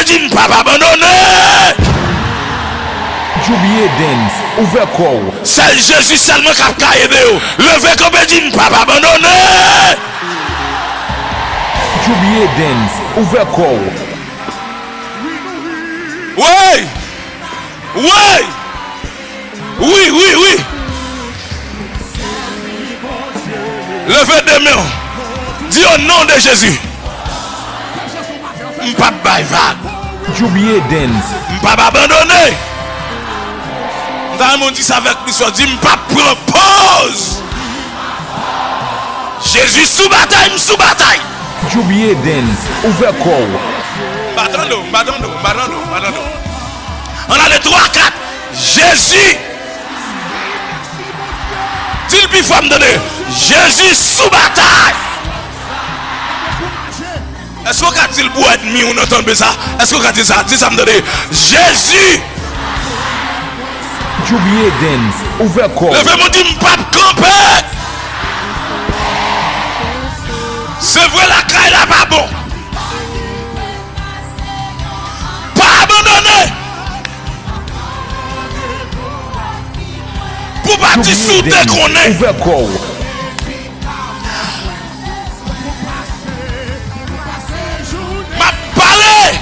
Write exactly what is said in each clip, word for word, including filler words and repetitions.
di m p ap abandone. Djoubye Dance, ouvè kò w. Sèl Jezi sèlman k ap ka ede yo. Leve kanpe di m p ap abandone. Djoubye Dance, ouvè kò w. Woy! Woy! Wi, wi, wi. Leve de men w. Di, "O non de Jezi, m p ap bay vag." Djoubye Dance. M p ap abandone. M ta renmen w di sa avèk plis fò. Di, "M p ap pran pòz." Jezi sou batay, m sou batay. Djoubye Dance, ouvè kò w. M pa tande w, m pa tande w, m pa tande w, m pa tande w. Ann ale twa, kat. Jezi. Di l pi fò m tande. Jezi sou batay. Èske w ka di l pou ènmi w nan tanbe sa? Èske w ka di sa? Di sa m tande. Jezi. Djoubye Dance, ouvè kò w. Leve men w di, "M p ap kanpe." Se vre lakay la pa bon. Pa abandone. Pou pati si w te konnen. Ouvè kò w. M ap pale.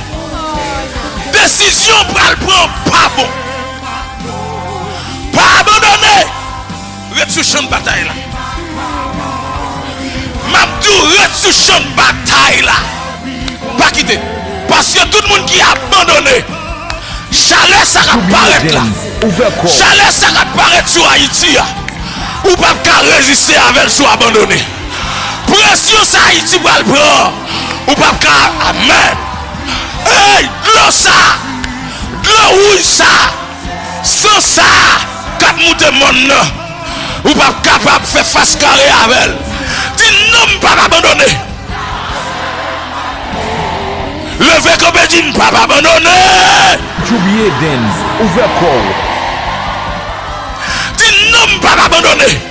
Desizyon pral pran pa bon. Pa abandone. Ret sou chan batay la. M ap di w, ret sou chan batay la. Pa kite. Paske tout moun ki abandone, chalè sa k ap parèt la, chalè sa k ap parèt sou Ayiti a, ou p ap ka reziste avè l si w abandone. Presyon sa Ayiti pral pran, ou p ap ka. Amèn. Ey, dlo sa, dlo wouj sa, san sa k ap moute mòn nan, ou p ap kapab fè fas kare avè l. Di, "Non, m p ap abandone." Leve kanpe, di, "M p ap abandone." Djoubye Dance, ouvè kò w. Di, "Non, m p ap abandone."